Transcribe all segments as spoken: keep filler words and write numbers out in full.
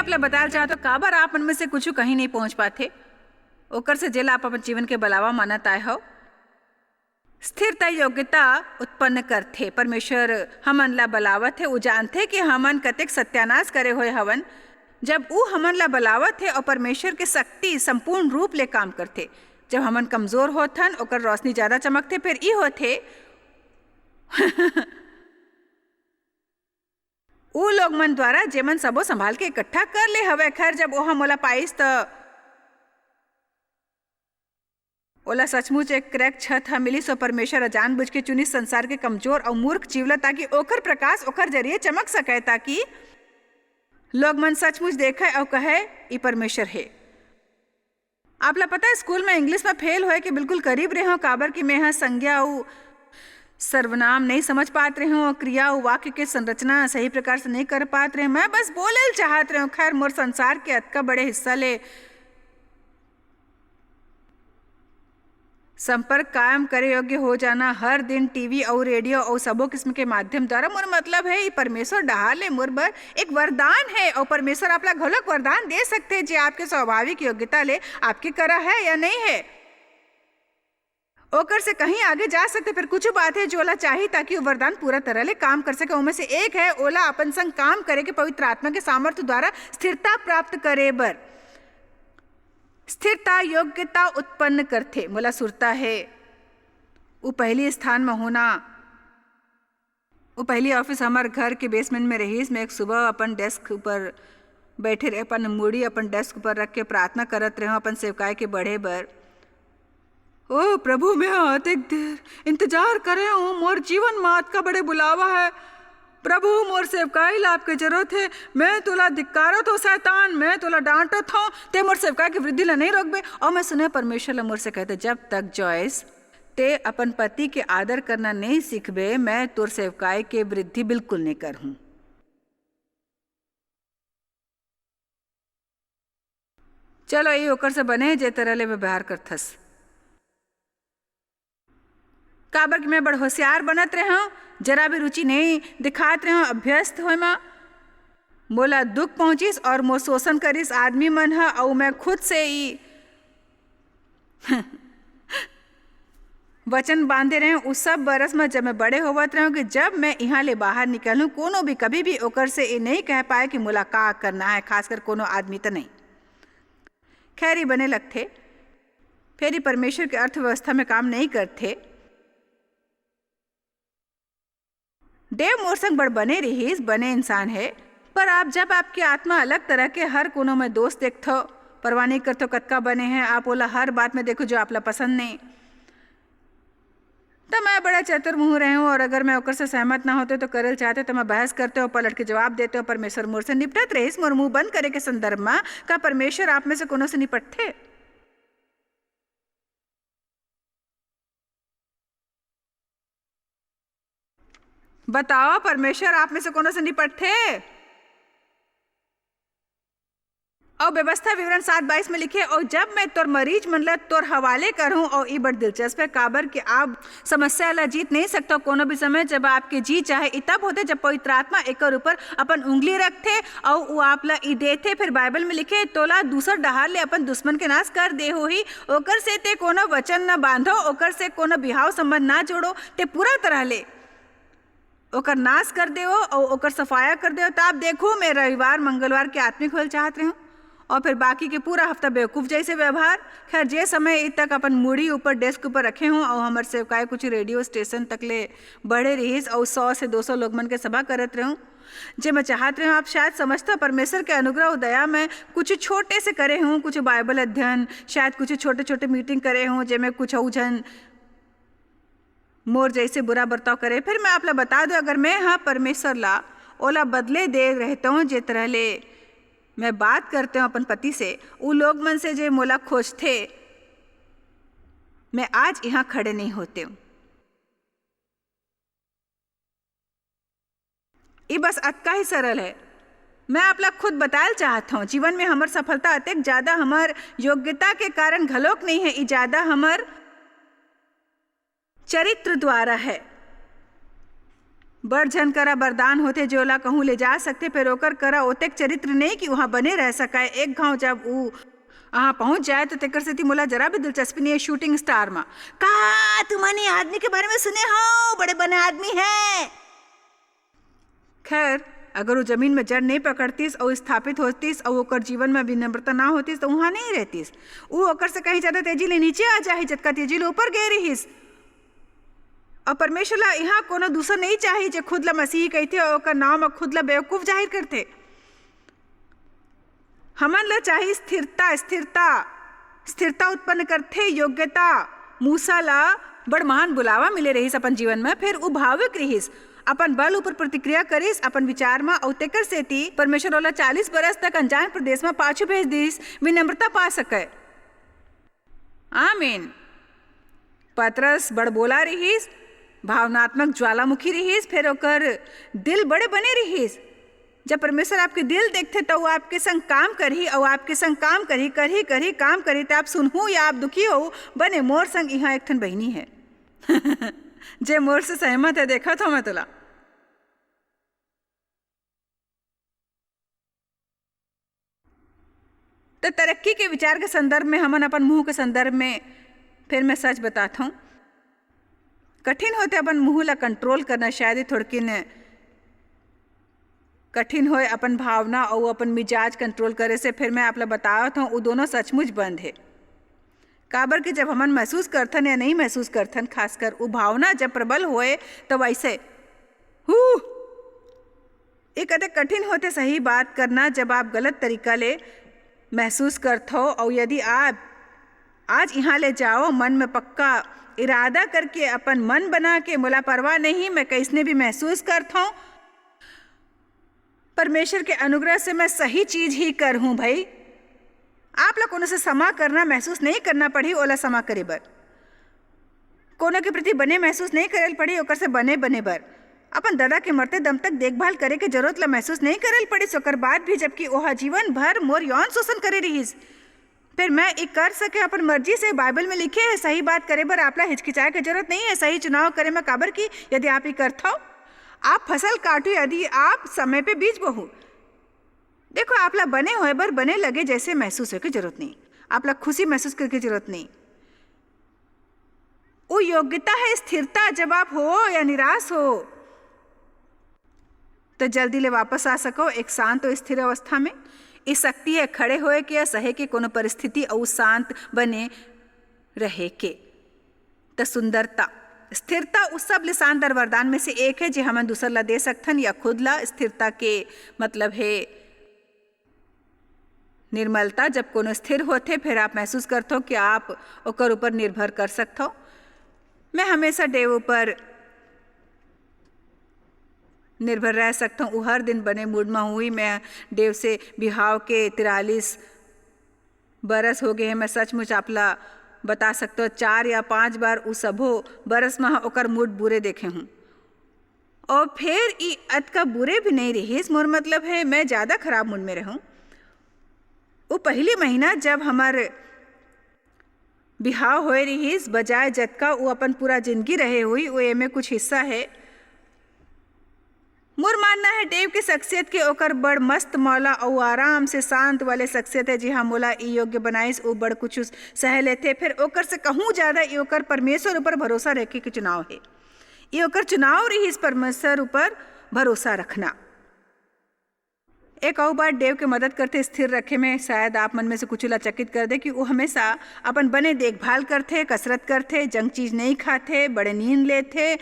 ला बताल चाहत हो, काबर आप मन में से कुछ कहीं नहीं पहुंच पाथे, ओकर से जेला आप अपन जीवन के बलावा मानत आए हो। स्थिरता योग्यता उत्पन्न करथे। परमेश्वर हमन ला बलावत हे, उ जानथे कि हमन कतेक सत्यानाश करे होए हवन। जब उ हमन ला बलावत हे और परमेश्वर के शक्ति संपूर्ण रूप ले काम करथे, जब हमन कमजोर होथन, ओकर रोशनी ज्यादा चमकथे। फिर ई होथे उ लोग मन द्वारा जेमन सबो संभाल के इकट्ठा कर ले हवय। खैर, जब ओहा मोला पाइस, त ओला सचमुच एक क्रैक छत ह मिलिस, और परमेश्वर ह जानबूझ के चुनिस संसार के कमजोर अउ मूर्ख जीव ला, ताकि ओकर प्रकाश ओकर जरिए चमक सकय, ताकि लोग मन सचमुच देखय अउ कहय, "ई परमेश्वर हे।" आप ला पता है, स्कूल में इंग्लिश में फेल होए के बिल्कुल करीब रहे हूँ, काबर कि मैं ह संज्ञा अउ सर्वनाम नहीं समझ पात रहे हूँ, और क्रिया अउ वाक्य के संरचना सही प्रकार से नहीं कर पात रहे हूँ। मैं बस बोले ल चाहत रहे हूँ। खैर, मोर संसार के अतका बड़े हिस्सा ले संपर्क कायम करे योग्य हो जाना, हर दिन टीवी अउ रेडियो अउ सबो किस्म के माध्यम द्वारा, मोर मतलब है, ये परमेश्वर डहार ले मोर बर एक वरदान है, अउ परमेश्वर आप ला घलोक वरदान दे सकथे, जे आपके स्वाभाविक योग्यता ले आपके करा है या नहीं है। ओकर से कहीं आगे जा सकथे, पर कुछ बात है, जो ओला चाही, ताकि वो वरदान पूरा तरह ले काम कर सके। ओमे से एक है, ओला अपन संग काम करे के पवित्र आत्मा के सामर्थ्य द्वारा स्थिरता प्राप्त करे बर। स्थिरता योग्यता उत्पन्न करथे। मोला सुरता है, वो पहली स्थान में होना, वो पहली ऑफिस हमर घर के बेसमेंट में रहिस। मैं एक सुबह अपन डेस्क ऊपर बैठे रहे, अपन मुड़ी अपन डेस्क ऊपर रख के प्रार्थना करत रहे हूँ अपन सेवकाई के बढ़े बर। "ओ प्रभु, मैं अतेक देर इंतजार करे हूँ, मोर जीवन में अतका बड़े बुलावा है। प्रभु, मोर सेवकाई ला आपके जरूरत है। मैं तोला धिक्कारत हो शैतान, मैं तोला डांटत हो, ते मोर सेवकाई की वृद्धि ला नहीं रोकबे।" और मैं सुने परमेश्वर ला मोर से कहते, "जब तक जॉयस ते अपन पति के आदर करना नहीं सीखबे, मैं तोर सेवकाई के वृद्धि बिल्कुल नहीं करहूं।" चलो, ये ओकर से बने, जे तरह ले व्यवहार करथस। काबर कि मैं बड़ होशियार बनत रहे हूँ, जरा भी रुचि नहीं दिखात रहे हूँ अभ्यस्त होए मा। मोला दुख पहुँचिस और मोर शोषण करिस आदमी मन ह, अउ मैं खुद से ही वचन बांधे रहे हूँ उस सब बरस में, जब मैं बड़े होवत रहे हूँ, कि जब मैं यहाँ ले बाहर निकलूँ, कोनो भी कभी भी ओकर से ये नहीं कह पाए कि मोला का करना है, खासकर कोनो आदमी तो नहीं। खैर, ये बने लगथे, फेर ये परमेश्वर के अर्थव्यवस्था में काम नहीं करथे। डेव मोर संग बड़ बने रिहिस, बने इंसान है, पर आप जब आपके आत्मा अलग तरह के हर कोनो में दोष देखथो, परवाह नहीं करथो कतका बने हैं, आप ओला हर बात में देखो जो आपला पसंद नहीं, तो मैं बड़ा चतुर्मुँह रहे हूँ और अगर मैं ओकर से सहमत ना होते तो करल चाहते तो मैं बहस करते हो, पलट के जवाब देते हो। परमेश्वर मोर से निपटत रहिस मोर मुंह बंद करे के संदर्भ में। का परमेश्वर आप में से कोनो से निपटथे? बताओ, परमेश्वर आप में से कोनो से निपटथे? अउ व्यवस्था विवरण सात बाईस में लिखे, "अउ जब मैं तोर मरीज मन ल तोर हवाले करहूं," अउ ई बड़ दिलचस्प है, काबर कि आप समस्या ला जीत नहीं सकता कोनो भी समय। जब आपके जी चाहे, ई तब होथे, जब पवित्र आत्मा एकर ऊपर अपन उंगली रखथे अउ वो आप ला ई देथे। फिर बाइबल में लिखे, "तोला दूसर डहार ले अपन दुश्मन के नाश कर दे होही, ओकर से ते कोनो वचन न बांधो, ओकर से कोनो बिहाव संबंध ना जोड़ो, ते पूरा तरह ले ओकर नाश कर देवो अउ ओकर सफाया कर देवो।" त आप देखो, मैं रविवार, मंगलवार के आत्मिक होल चाहत रहे हूँ और फिर बाकी के पूरा हफ्ता बेवकूफ़ जैसे व्यवहार। खैर, जे समय ई तक अपन मुड़ी ऊपर डेस्क ऊपर रखे हूँ और हमर सेवकाई कुछ रेडियो स्टेशन तक ले बढ़े रहिस और सौ से दो सौ लोग मन के सभा करत रहूँ, जे मैं चाहत रहे हूँ, आप शायद समझता, परमेश्वर के अनुग्रह और दया में कुछ छोटे से करे हूँ, कुछ बाइबल अध्ययन, शायद कुछ छोटे-छोटे मीटिंग करे हूँ, जेमे कुछ अउ झन मोर जैसे बुरा बर्ताव करे। फिर मैं आप ला बता दूँ, अगर मैं ह परमेश्वर ला ओला बदले दे रहता हूँ, जे तरह ले मैं बात करते हूँ अपन पति से, उ लोग मन से जे मोला खोजथे, मैं आज यहाँ खड़े नहीं होते हूँ। ई बस अतका ही सरल है। मैं आप ला खुद बतायल चाहत हूँ, जीवन में हमर सफलता अतेक ज्यादा हमर योग्यता के कारण घलोक नहीं है, ई ज्यादा हमर चरित्र द्वारा है। बड़ झन करा बरदान होथे, जे ओला कहूँ ले जा सकथे, फेर ओकर करा ओतेक चरित्र नइ कि उहाँ बने रह सकय। एक घांव जब ऊ उहाँ पहुँच जाय, त तेकर सेती मोला जरा भी दिलचस्पी नइ हे शूटिंग स्टार म। का तुमन ए आदमी के बारे में सुने हो? बड़े बने आदमी हे। खैर, अगर वो जमीन में जड़ नइ पकड़तिस अउ स्थापित होतिस अउ ओकर जीवन में विनम्रता ना होतिस, त उहाँ नइ रहतिस। ऊ ओकर से कहीं ज्यादा तेजी ले नीचे आ जाही, जतका तेजी ले ऊपर गे रिहिस। अउ परमेश्वर ला इहाँ कोनो दूसर नइ चाही, जे खुद ला मसीही कहिथे अउ ओकर नांव म खुद ला बेवकूफ जाहिर करथे। हमन ला चाही स्थिरता, स्थिरता, स्थिरता उत्पन्न करथे योग्यता। मूसा ला बड़ महान बुलावा मिले रहिस अपन जीवन म, फेर ऊ भावुक रिहिस, अपन बल ऊपर प्रतिक्रिया करिस अपन विचार म, अउ तेकर सेती परमेश्वर ओला चालीस बरस तक अनजान प्रदेश म पाछू भेज दिस, विनम्रता पा सकय। आमीन। पतरस बड़बोला रिहिस, भावनात्मक ज्वालामुखी रिहिस, फेर ओकर दिल बड़े बने रिहिस। जब परमेश्वर आपके दिल देखथे, त वो आपके संग काम करही, अउ आपके संग काम करही, करही, करही, काम करही, त आप सुनहू या आप दुखी हो, बने मोर संग इहाँ एक ठन बहिनी हे, जे मोर से सहमत हे, देखत हो मैं तोला। त तरक्की के विचार के संदर्भ में, हमन अपन मुंह के संदर्भ में, फेर मैं सच बतात हूँ, कठिन होथे अपन मुंह ला कंट्रोल करना। शायद ही थोड़किन कठिन होय अपन भावना अउ अपन मिजाज कंट्रोल करे से। फेर मैं आप ला बतात हूँ, वो दोनों सचमुच बंद हे। काबर कि जब हमन महसूस करथन या नहीं महसूस करथन, खासकर वो भावना जब प्रबल होय, त वैसे, हू, ये कतेक कठिन होथे सही बात करना, जब आप गलत तरीका ले महसूस करथो। अउ यदि आप आज इहाँ ले जाओ, मन में पक्का इरादा करके, अपन मन बना के, मोला परवाह नहीं, मैं कइसने भी महसूस करथो, परमेश्वर के अनुग्रह से मैं सही चीज ही करहूँ भाई। आप ला कोनो से समा करना महसूस नहीं करना पड़ही, ओला समा करे बर। कोनो के प्रति बने महसूस नहीं करे ल पड़ही, ओकर से बने, बने बर। अपन ददा के मरते दम तक देखभाल करे के जरूरत ला महसूस नहीं करे ल पड़िस, ओकर बाद भी, जबकि ओहा जीवन भर मोर यौन शोषण करे रिहिस। फेर मैं ई कर सके अपन मर्जी से, बाइबल में लिखे हे, सही बात करे बर आप ला हिचकिचाए के जरूरत नहीं हे सही चुनाव करे में, काबर कि यदि आप ई करथव, आप फसल काटू, यदि आप समय पे बीज बोहू। देखो, आप ला बने होए बर बने लगे जैसे महसूस होए के जरूरत नहीं, आप ला खुशी महसूस करे के जरूरत नहीं। वो योग्यता है स्थिरता, जब आप हो या निराश हो, तो जल्दी ले वापस आ सको एक शांत और स्थिर अवस्था में। ये शक्ति है खड़े होए के या सहे के कोनो परिस्थिति और शांत बने रहे के। त सुंदरता, स्थिरता उस सब ले शानदार वरदान में से एक है, जे हमन दूसर ला दे सकथन या खुद ला। स्थिरता के मतलब है निर्मलता। जब कोनो स्थिर होथे, फिर आप महसूस करथो कि आप ओकर ऊपर निर्भर कर सकथो। मैं हमेशा डेव ऊपर निर्भर रह सकथो। वो हर दिन बने मूड में हुई। मैं डेव से बिहाव के तिरालीस बरस हो गए हैं। मैं सचमुच आपला बता सकथो, चार या पांच बार उ सबो बरस में ओकर मूड बुरे देखे हूँ। और फिर ई अतका बुरे भी नहीं रहिस, मोर मतलब है, मैं ज्यादा खराब मूड में रहूं। वो पहली महीना जब हमार बिहाव होए रहिस, बजाय जतका वो अपन पूरा जिंदगी रहे हुई, वो एमे कुछ हिस्सा है। मोर मानना है, डेव के शख्सियत के ओकर बड़ मस्त मौला अउ आराम से शांत वाले शख्सियत है, जिहाँ मोला ई योग्य बनाइस, वो बड़ कुछ सह लेथे। फिर ओकर से कहूँ ज्यादा ई ओकर परमेश्वर ऊपर भरोसा रखे के चुनाव है। ई ओकर चुनाव रहिस परमेश्वर ऊपर भरोसा रखना। एक अउ बात डेव के मदद करथे स्थिर रखे में। शायद आप मन में से कुछ ला चकित कर दे कि वो हमेशा अपन बने देखभाल करथे, कसरत करथे, जंक चीज नहीं खाथे, बड़े नींद लेथे,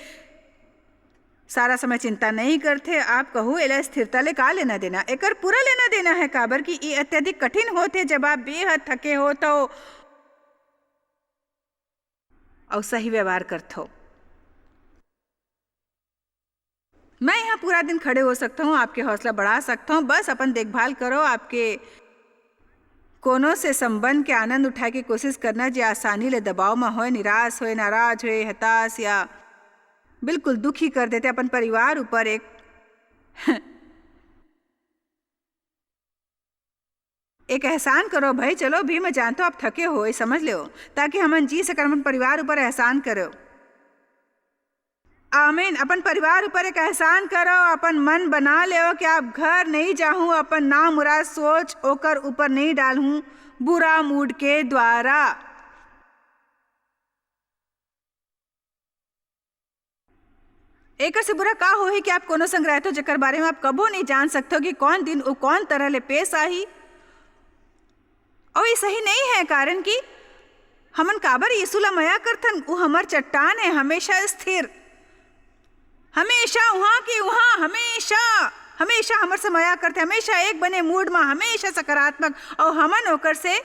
सारा समय चिंता नहीं करथे। आप कहू, एला स्थिरता ले का लेना देना? एकर पूरा लेना देना है, काबर कि ये अत्यधिक कठिन होथे जब आप बेहद थके हो तो अउ सही व्यवहार करथो। मैं यहाँ पूरा दिन खड़े हो सकता हूँ, आपके हौसला बढ़ा सकता हूँ। बस अपन देखभाल करो, आपके कोनो से संबंध के आनंद उठाए के कोशिश करना, जे आसानी ले दबाव में होए, निराश होए, नाराज होए, हताश या बिल्कुल दुखी कर देथे अपन परिवार ऊपर एक एक एहसान करो भाई। चलो भी, मैं जानता हूँ आप थके हो, ये समझ लो, ताकि हमन जी सकन अपन परिवार ऊपर एहसान करो। आमीन। अपन परिवार ऊपर एक एहसान करो, अपन मन बना लेओ कि आप घर नहीं जाहूं, अपन नामुराद सोच ओकर ऊपर नहीं डालहूं बुरा मूड के द्वारा। एकर से बुरा का होही कि आप कोनो संग रहथो, जेकर बारे में आप कबो नहीं जान सकथो कि कौन दिन उ कौन तरह ले पेश आही। अउ ये सही नहीं है, कारण कि हमन काबर यीशु ला मया करथन? उ हमर चट्टान है, हमेशा स्थिर, हमेशा उहाँ के उहाँ, हमेशा, हमेशा हमर से मया करथे, हमेशा एक बने मूड मा, हमेशा सकारात्मक, अउ हमन ओकर से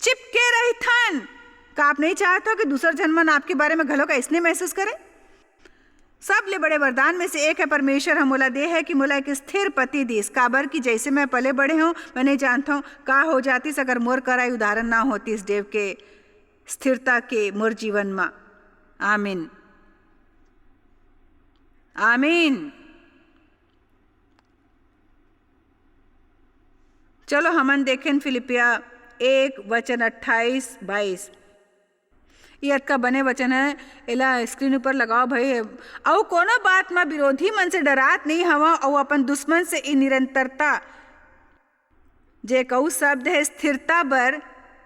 चिपके रहिथन। का आप नहीं चाहत हो कि दूसर झन मन आपके बारे में घलो का इसने महसूस करे? सबले बड़े वरदान में से एक है, परमेश्वर ह मोला दे है कि मोला एक स्थिर पति दीस, काबर कि जैसे मैं पले बड़े हूँ, मैं नहीं जानता हूँ का हो जातीस अगर मोर करा ये उदाहरण ना होतीस देव के स्थिरता के मोर जीवन मा। आमीन, आमीन। चलो हमन देखें फिलिपिया एक वचन अट्ठाईस बाईस। ये अतका बने वचन है, एला स्क्रीन ऊपर लगाओ भाई। अउ कोनो बात म विरोधी मन से डरात नहीं हवा, अउ अपन दुश्मन से ई निरंतरता, जे एक अउ शब्द है स्थिरता बर,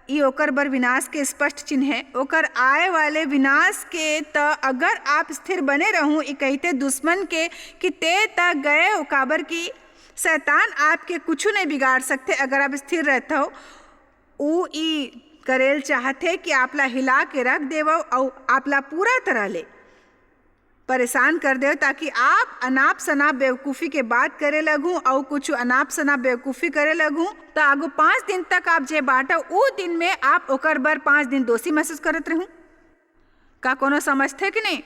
ई ओकर बर विनाश के स्पष्ट चिन्ह है। ओकर आए वाले विनाश के त अगर आप स्थिर बने रहूं, ई कहते दुश्मन के कि ते त गए, काबर कि शैतान आपके कुछ नहीं बिगाड़ सकते अगर आप स्थिर रहते हो। ऊ ई करेल चाहथे कि आप ला हिला के रख देवव अउ आप ला पूरा तरह ले परेशान कर देव, ताकि आप अनाप शनाप बेवकूफ़ी के बात करे लगहूँ अउ कुछ अनाप शनाप बेवकूफ़ी करे लगहूँ, त आगू पाँच दिन तक आप जे बांटव, ऊ दिन में आप ओकर बर पाँच दिन दोषी महसूस करत रहूँ। का कोनो समझथे कि नहीं?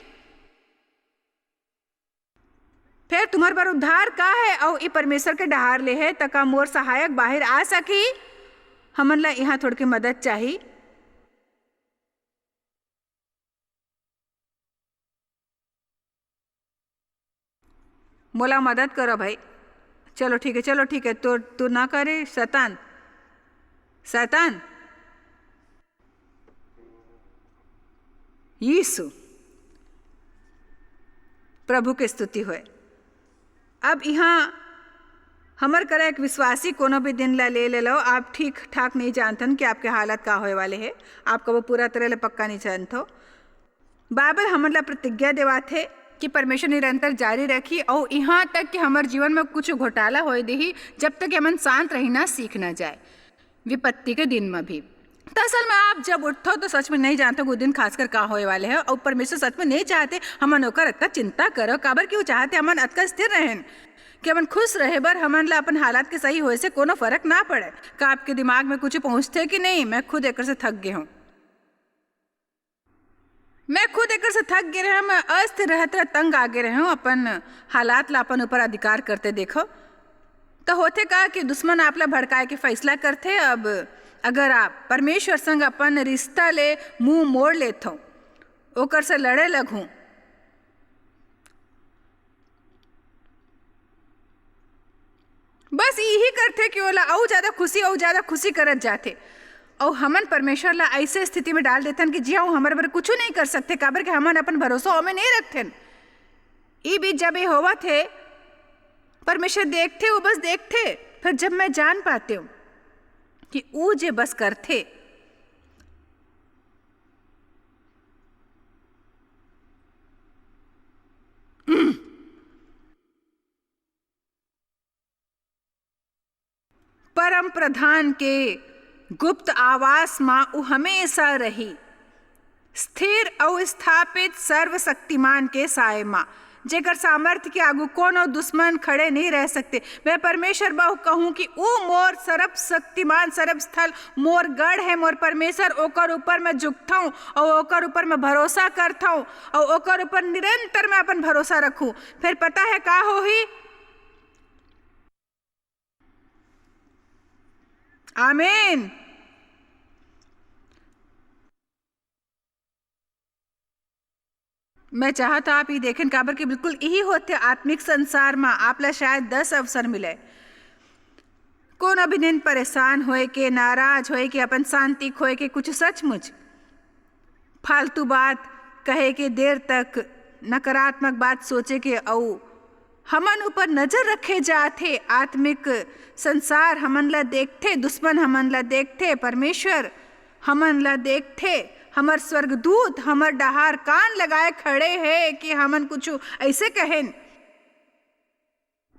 फेर तुम्हर बर उद्धार का है, अउ ई परमेश्वर के डहार ले है, त का मोर सहायक बाहिर आ सकही? हमन ला इहाँ थोड़के मदद चाही। मोला मदद करो भाई। चलो ठीक है, चलो ठीक है, तो तू ना करे शैतान, शैतान। यीशु, प्रभु के स्तुति होए। अब इहाँ हमर करा एक विश्वासी कोनो भी दिन ला ले ले लो, आप ठीक ठाक नहीं जानथन कि आपके हालत का होए वाले है, आप कबो पूरा तरह ले पक्का नहीं जानथो। बाइबल हमन ला प्रतिज्ञा देवाथे कि परमेश्वर निरंतर जारी रखी अउ इहाँ तक कि हमर जीवन में कुछ घोटाला होए देही, जब तक हमन शांत रहिना सीख ना जाए विपत्ति के दिन में भी। त असल में आप जब उठथो तो सच में नहीं जानथो कि वो दिन खासकर का होए वाले है, अउ परमेश्वर सच में नहीं चाहते हमन ओकर अतका चिंता करो, काबर कि वो चाहते हमन अतका स्थिर रहेन कि हमन खुश रहे बर हमन ला अपन हालात के सही होए से कोनो फर्क ना पड़े। का आपके दिमाग में कुछ पहुँचथे कि नहीं? मैं खुद एकर से थक गे हूँ। मैं खुद एकर से थक गे रहें, मैं अस्थिर रहत रह तंग आ गे रहें अपन हालात ला अपन ऊपर अधिकार करते देखो। तो होथे का कि दुश्मन आप ला भड़काए के फैसला करथे। अब अगर आप परमेश्वर संग अपन रिश्ता ले मुंह मोड़ लेथो, ओकर से लड़े लगहूँ, बस यही करथे कि ओला अउ ज्यादा खुशी, अउ ज्यादा खुशी करत जाथे। अउ हमन परमेश्वर ला ऐसे स्थिति में डाल देथन कि जिहाँ वो हमर बर कुछ नहीं कर सकथे, काबर कि हमन अपन भरोसा ओमे नहीं रखथन। ई बीच जब ये होवत हे, परमेश्वर देखथे, वो बस देखथे। फिर जब मैं जान पाते हूँ कि वो जे बस करथे, परम प्रधान के गुप्त आवास मा ऊ हमेशा रही, स्थिर अउ स्थापित सर्वशक्तिमान के साय मा, जेकर सामर्थ्य के आगू कोनो दुश्मन खड़े नहीं रह सकते। मैं परमेश्वर बहु कहूँ कि ऊ मोर सर्वशक्तिमान, सर्वस्थल, मोर गढ़ है, मोर परमेश्वर, ओकर ऊपर मैं झुकथौं अउ ओकर ऊपर मैं भरोसा करथौं अउ ओकर ऊपर निरंतर मैं अपन भरोसा रखूँ। फिर पता है का होही? आमीन। मैं चाहत हूं आप ये देखें, काबर कि बिल्कुल यही होथे आत्मिक संसार मा। आप ला शायद दस अवसर मिले, कोनो भी दिन परेशान होए के, नाराज होए के, अपन शांति खोए के, कुछ सचमुच फालतू बात कहे के देर तक नकारात्मक बात सोचे के अउ हमन ऊपर नजर रखे जात हे। आत्मिक संसार हमन ला देखथे, दुश्मन हमन ला देखथे, परमेश्वर हमन ला देखथे, हमर स्वर्गदूत हमर डहार कान लगाए खड़े हे कि हमन कुछ ऐसे कहेन।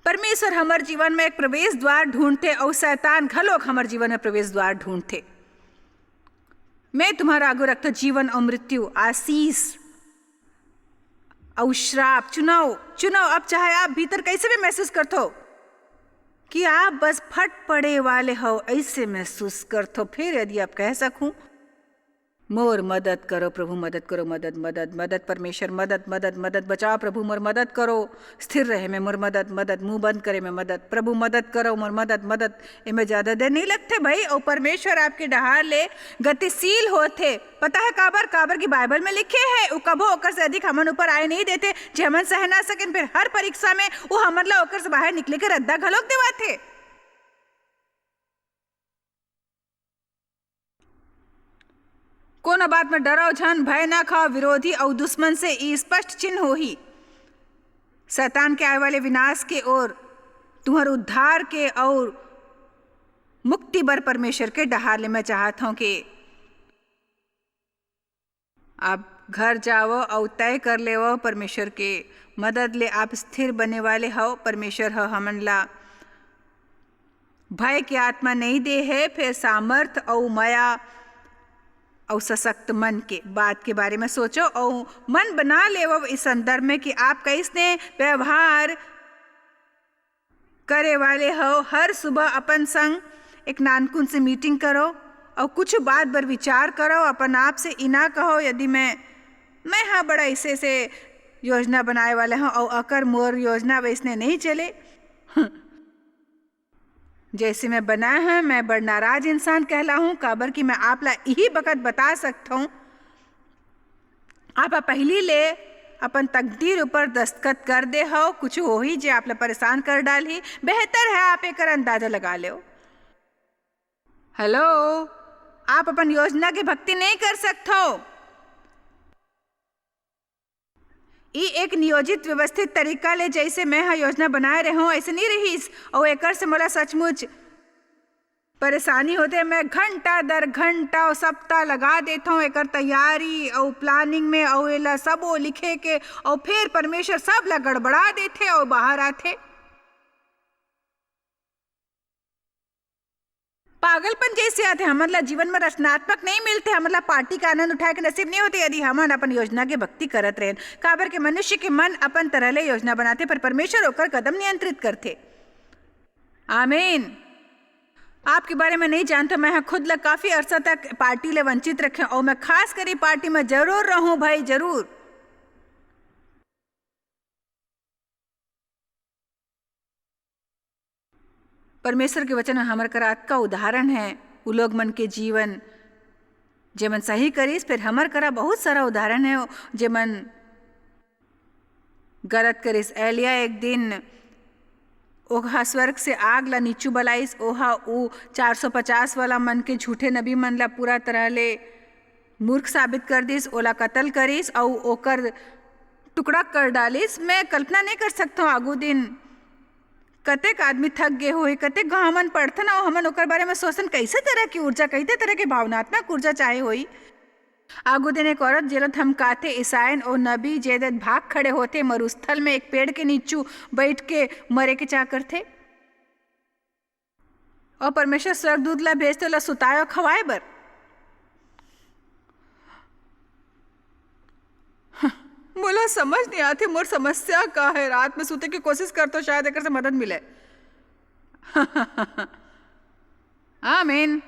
परमेश्वर हमर जीवन में एक प्रवेश द्वार ढूंढथे अउ शैतान घलोक हमर जीवन में प्रवेश द्वार ढूंढथे। मैं तुम्हारा आगू रखता जीवन और मृत्यु, आशीष और श्राप। चुनाव, चुनाव। अब चाहे आप भीतर कैसे भी महसूस करथो कि आप बस फट पड़े वाले हो, ऐसे महसूस करथो। फिर यदि आप कह सकूं, "मोर मदद करो प्रभु, मदद करो, मदद, मदद, मदद, परमेश्वर, मदद, मदद, मदद, बचाओ प्रभु, मोर मदद करो, स्थिर रहे में मोर मदद, मदद, मुंह बंद करे में मदद, प्रभु मदद करो, मोर मदद, मदद।" एमे ज्यादा देर नहीं लगथे भाई, और परमेश्वर आपके डहार ले गतिशील होथे। पता है काबर? काबर कि बाइबल में लिखे है, "वो कभो ओकर से अधिक हमन ऊपर आए नहीं देथे, जे हमन सह ना सकेन।" फिर हर परीक्षा में वो हमन ला ओकर से बाहर निकले के रद्दा घलोक देवाथे। कोनो बात में डरो झन, भय ना खाओ, विरोधी अउ दुश्मन से ई स्पष्ट चिन्ह होही, शैतान के आए वाले विनाश के ओर। तुहर उद्धार के और मुक्ति बर परमेश्वर के डहार ले मैं चाहत हूं कि आप घर जावो अउ तय कर लेवो, परमेश्वर के मदद ले आप स्थिर बने वाले हव। परमेश्वर ह हमन ला भय के आत्मा नहीं दे हे, फेर सामर्थ अउ मया अउ सशक्त मन के बात के बारे में सोचो अउ मन बना लेवो इस संदर्भ में कि आप कैसने व्यवहार करे वाले हव। हर सुबह अपन संग एक नानकुन से मीटिंग करो अउ कुछ बात बर विचार करो। अपन आप से इना कहो, "यदि मैं, मैं हा बड़ा ऐसे से योजना बनाए वाला हूँ अउ अकर मोर योजना वैसने नहीं चले।" जैसे मैं बनाए हूँ, मैं बड़ नाराज इंसान कहला हूँ, काबर कि मैं आप ला इही बखत बता सकत हूँ, आप ह पहिली ले अपन तकदीर ऊपर दस्तखत कर दे हव, कुछ होही जे आप ला परेशान कर डालही। बेहतर है आप एकर अंदाजा लगा लेव। हेलो, आप अपन योजना के भक्ति नहीं कर सकत हव। ई एक नियोजित, व्यवस्थित तरीका ले जैसे मैं ह योजना बनाए रहे हूँ, ऐसे नहीं रहीस। अउ एकर से मोला सचमुच परेशानी होथे। मैं घंटा दर घंटा अउ सप्ताह लगा देथव एकर तैयारी अउ प्लानिंग में, अउ एला सबो लिखे के, अउ फेर परमेश्वर सब ला गड़बड़ा देथे अउ बाहर आथे। पागलपन जैसे आथे, हमन ला जीवन में रचनात्मक नहीं मिलथे, हमन ला पार्टी का आनंद उठाए के नसीब नहीं होथे, यदि हमन अपन योजना के भक्ति करत रहेन। काबर के मनुष्य के मन अपन तरह ले योजना बनाथे, पर परमेश्वर ओकर कदम नियंत्रित करथे। आमीन। आपके बारे में नहीं जानता, मैं ह खुद ला काफी अरसा तक पार्टी ले वंचित रखे, और मैं खास करी पार्टी में जरूर रहूं भाई, जरूर। परमेश्वर के वचन में हमर करा अतका उदाहरण है, उ लोग मन के जीवन, जेमन सही करिस, फिर हमर करा बहुत सारा उदाहरण है, जेमन गलत करिस। एलिया एक दिन ओहा स्वर्ग से आग ला नीचू बलाइस, ओहा उ चार सौ पचास वाला मन के झूठे नबी मन ला पूरा तरह ले मूर्ख साबित कर दिस, ओला कत्ल करिस अउ ओकर टुकड़ा कर डालिस। मैं कल्पना नहीं कर सकता हूँ, आगू दिन कतेक आदमी थक गे होही, कतेक घाव हमन पड़थन अउ हमन ओकर बारे में सोचन, कैसे तरह की ऊर्जा, कैसे तरह की भावनात्मक ऊर्जा चाहे होही। आगू दिन एक औरत जेला धमकाथे ईसाइन अउ नबी, जे दिन भाग खड़े होथे मरुस्थल में एक पेड़ के नीचू बैठ के मरे के चाह करथे। अउ परमेश्वर स्वर्गदूत ला भेजथे ओला सुताए अउ खवाए बर। मोला समझ नहीं आथे, मोर समस्या का है। रात में सूते के कोशिश करथो, शायद एकर से मदद मिले। आमीन।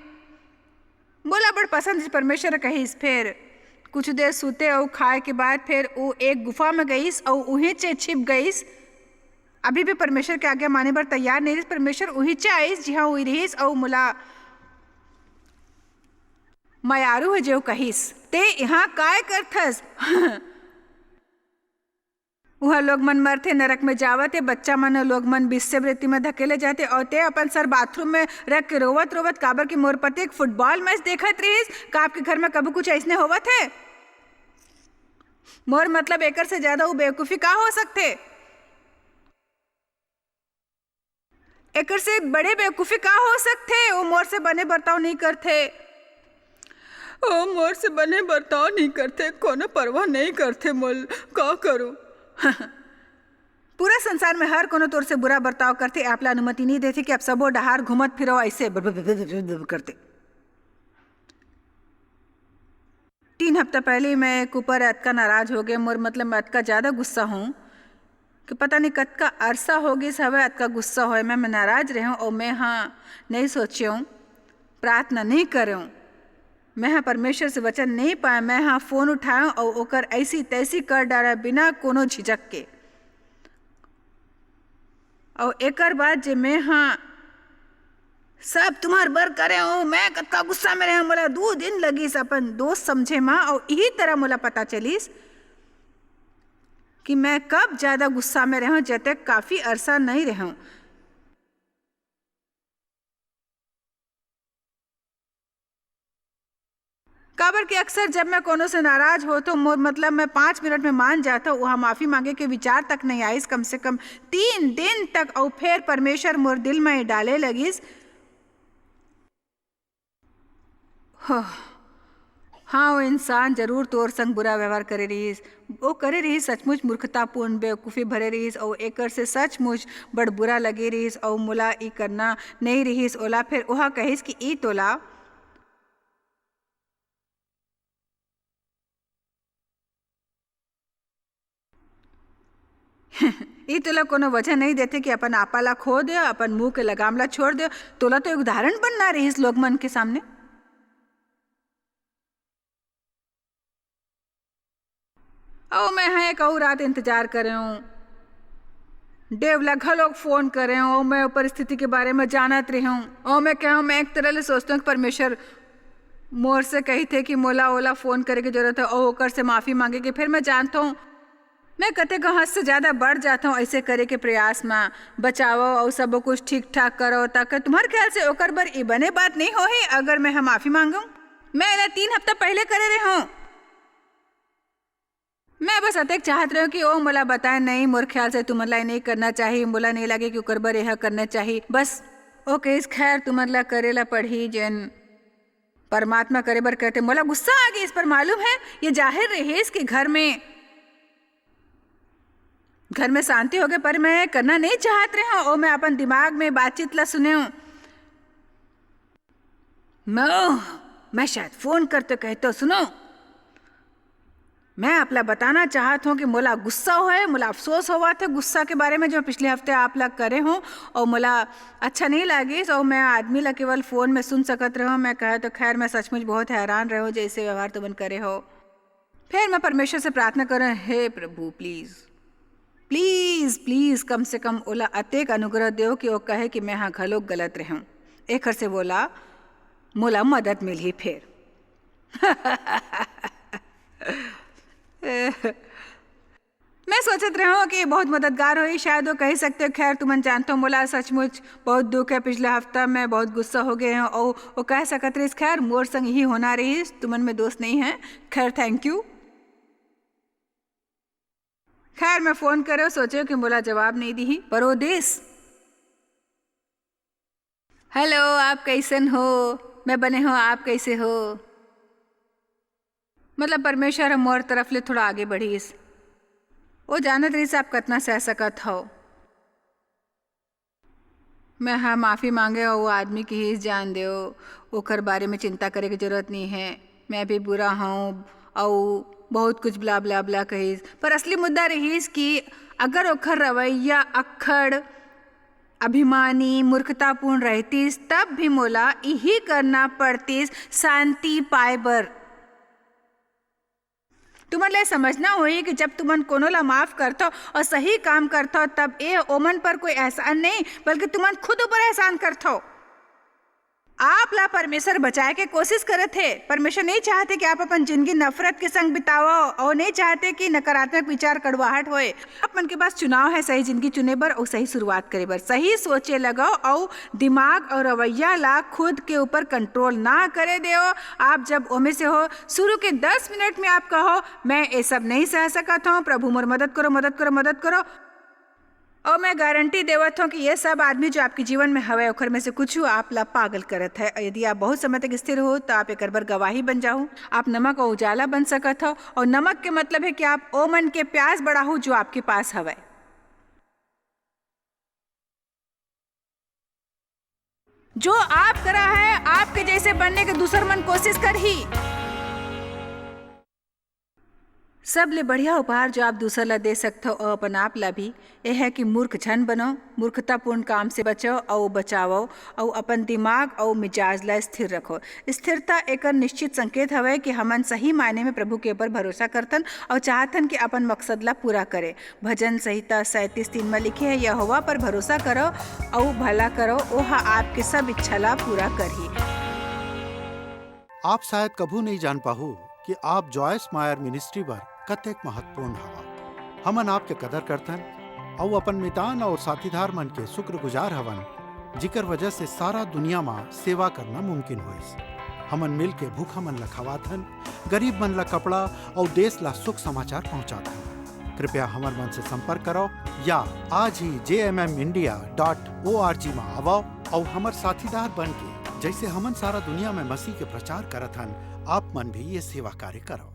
मोला बड़ पसंद हे, परमेश्वर कहिस। फेर कुछ देर सूते अउ खाए के बाद फेर वो एक गुफा में गईस अउ उहेंचे छिप गईस। अभी भी परमेश्वर के आज्ञा माने बर तैयार नहीं रहिस। परमेश्वर उहेंचे आईस, जिहां हुई रहिस, अउ मोला मयारू हे जेव कहिस, "ते इहां काय करथस?" उहा लोग मन मरथे, नरक में जावत हे, बच्चा मन अउ लोग मन वेश्यावृत्ति में धकेले जाथे, अउ ते अपन सर बाथरूम में रख के रोवत रोवत, काबर कि मोर पति एक फुटबॉल मैच देखत रहिस। का आपके घर में कभू कुछ ऐसने होवत हे? मोर मतलब, एकर से ज्यादा वो बेवकूफी का हो सकथे? एकर से बड़े बेवकूफी का हो सकथे? वो मोर से बने बर्ताव नहीं करथे। ओ मोर से बने बर्ताव नहीं करथे, कोनो परवाह नहीं करथे मोल, का करूं? पूरा संसार में हर कोनो तोर से बुरा बर्ताव करथे, आपला अनुमति नहीं देथे कि आप सबो डहार घूमत फिरो ऐसे करते। तीन हफ्ता पहले मैं एक ऊपर अतका नाराज हो गए, मोर मतलब, मैं अतका ज्यादा गुस्सा हूँ कि पता नहीं कतका अरसा हो गइस हवय, अतका गुस्सा होय। मैं, मैं नाराज रहे हूँ और मैं, हाँ, नहीं सोचे हूँ, प्रार्थना नहीं करे हूँ। मैं, हाँ, परमेश्वर से वचन नहीं पाए, मैं, हाँ, फोन उठाए हूँ और ओकर ऐसी तैसी कर डारा बिना कोनो झिझक के। और एकर बाद जे मैं, हाँ, सब तुम्हार बर करे हूँ, मैं कतका गुस्सा में रहे हूँ, मोला दो दिन लगिस अपन दोस्त समझे मा, और यही तरह मोला पता चलिस कि मैं कब ज्यादा गुस्सा में रहे हूँ, जते काफी अरसा नहीं रहे हूँ। काबर कि अक्सर जब मैं कोनो से नाराज होत हूँ, मोर मतलब, मैं पाँच मिनट में मान जात हूँ, वहाँ माफी मांगे के विचार तक नहीं आइस, कम से कम तीन दिन तक। और फिर परमेश्वर मोर दिल में डाले लगिस, हाँ, वो इंसान जरूर तोर संग बुरा व्यवहार करे रहिस। वो करे रहिस सचमुच मूर्खतापूर्ण, बेवकूफी भरे रहिस, और एकर से सचमुच बड़ बुरा लगे रहिस, और मोला ई करना नहीं रहिस ओला। फिर ओहा कहिस कि ई तोला ई तोला कोनो वजह नहीं देथे कि अपन आपा ला खो दे, अपन मुंह के लगाम ला छोड़ दे। तोला तो एक उदाहरण बनना रहिस लोग मन के सामने। अउ मैं ह एक अउ रात इंतजार करे हूँ। डेव ला घलोक फोन करे हूँ, अउ मैं ओ परिस्थिति के बारे में जानत रहे हूँ। अउ मैं कहे हूँ, मैं एक तरह ले सोचते हूँ कि परमेश्वर मोर से कही थे कि मोला ओला फोन करे के जरूरत है अउ ओकर से माफी मांगे के। फिर मैं जानता हूँ, मैं कतेक हद से ज्यादा बढ़ जाता हूँ ऐसे करे के प्रयास में। बचाओ अउ सब कुछ ठीक ठाक करो, ताकि तुम्हारे ख्याल से ओकर बर ई बने बात नहीं होही अगर मैं ह माफी मांगूं? मैं एला तीन हफ्ता पहले करे रहे हूँ। मैं बस अतेक चाहत रहे हूँ कि ओ मोला बताए नहीं, मोर ख्याल से तुमन ला नहीं करना चाहिए, मोला नहीं लगे कि ओकर बर यह करना चाहिए। बस ओ कहिस, खैर तुमन ला करे ला पड़ही, जेन परमात्मा करे बर कहते। मोला गुस्सा आ गई इस पर, मालूम है, ये जाहिर रहिस कि घर में, घर में शांति हो गए, पर मैं करना नहीं चाहत रहे हूँ। ओ मैं अपन दिमाग में बातचीत ला सुने हूँ। मैं, मैं शायद फोन करते कहते, सुनो, मैं आप ला बताना चाहत हूँ कि मोला गुस्सा होए, मोला अफसोस होवत हे गुस्सा के बारे में, जो पिछले हफ्ते आप ला करे हूँ, और मोला अच्छा नहीं लागिस, और मैं आदमी ला केवल फोन में सुन सकत रहूँ। मैं कहे तो खैर, मैं सचमुच बहुत हैरान रहे हूँ, जैसे व्यवहार तुमन करे हो। फिर मैं परमेश्वर से प्रार्थना करें, हे प्रभु, प्लीज, प्लीज, प्लीज, कम से कम ओला अतेक अनुग्रह देव कि ओ कहे कि मैं हा घलोक गलत रहूं। एखर से बोला, मोला मदद मिलही फिर। मैं सोचत रहे हूँ कि बहुत मददगार होही, शायद वो कह सकते हो। खैर, तुमन जानते हो, मोला सचमुच बहुत दुख है। पिछले हफ्ता मैं बहुत गुस्सा हो गए हूँ और वो कह सकत रहिस, खैर, मोर संग ही होना रहिस, तुमन में दोष नहीं है। खैर, थैंक यू। खैर, मैं फोन करे, सोचे कि मोला जवाब नहीं दीही, पर वो दिस। हेलो, आप कैसन हो? मैं बने हो, आप कैसे हो? मतलब, परमेश्वर ह मोर तरफ ले थोड़ा आगे बढ़िस। वो जानत रहिस आप कतना सह सकत हो। मैं ह माफी मांगे अउ वो आदमी किहिस, जान देव, ओकर बारे में चिंता करे के जरूरत नहीं है। मैं भी बुरा हूँ अउ बहुत कुछ ब्ला ब्ला ब्ला कहिस। पर असली मुद्दा रहिस कि अगर ओकर रवैया अक्खड़ अभिमानी, मूर्खतापूर्ण रहतिस, तब भी मोला इही करना पड़तिस शांति पाए बर। तुमन ला समझना होही कि जब तुमन कोनो ला माफ करथव अउ सही काम करथव, तब ए ओमन पर कोई एहसान नहीं, बल्कि तुमन खुद ऊपर एहसान करथव। आप ला परमेश्वर बचाए के कोशिश करत हे। परमेश्वर नहीं चाहते कि आप अपन जिंदगी नफरत के संग बितावव और नहीं चाहते कि नकारात्मक विचार, कड़वाहट होए। आप मन के पास चुनाव है, सही जिंदगी चुने बर और सही शुरुआत करे बर। सही सोचे लगव और दिमाग और रवैया ला खुद के ऊपर कंट्रोल ना करे देव। आप जब ओमे से हो, शुरू के दस मिनट में आप कहो, "मैं ये सब नहीं सह सकत हूँ, प्रभु मोर मदद करो, मदद करो, मदद करो।" और मैं गारंटी देवत हूँ कि ये सब आदमी जो आपके जीवन में हवे, ओखर में से कुछ आप ला पागल करत है। और यदि आप बहुत समय तक स्थिर हो, तो आप एकर बर गवाही बन जाहू। आप नमक और उजाला बन सकत हो। और नमक के मतलब है कि आप ओ मन के प्यास बढ़ाहू जो आपके पास हवे। जो आप करा है, आपके जैसे बनने के दूसर मन कोशिश करही। सबले बढ़िया उपहार जो आप दूसर ला दे सकथव अउ अपन आप ला भी, ए है कि मूर्ख झन बनव, मूर्खतापूर्ण काम से बचव अउ बचावव अउ अपन दिमाग अउ मिजाज ला स्थिर रखव। स्थिरता एकर निश्चित संकेत हवय कि हमन सही मायने में प्रभु के ऊपर भरोसा करथन अउ चाहथन कि अपन मकसद ला पूरा करे। भजन संहिता सैंतीस तीन में लिखे हे, "यहोवा पर भरोसा करव अउ भला करव, ओह आपके सब इच्छा ला पूरा करही।" आप शायद कभू नहीं जान पाहू कि आप जॉयस मायर मिनिस्ट्री बर कतेक महत्वपूर्ण हवा। हमन आपके कदर करथन अउ अपन मितान और साथीदार मन के शुक्रगुजार हवन, जिकर वजह से सारा दुनिया मा सेवा करना मुमकिन होइस। हमन मिल के भूखा मन ला खवाथन, गरीब मन ला कपड़ा और देश ला सुख समाचार पहुंचाथन। कृपया हमर मन से संपर्क करो या आज ही जे M M India dot O R G मा आवो और हमर साथीदार बन के, जैसे हमन सारा दुनिया में मसीह के प्रचार करत हन, आप मन भी ये सेवा कार्य करो।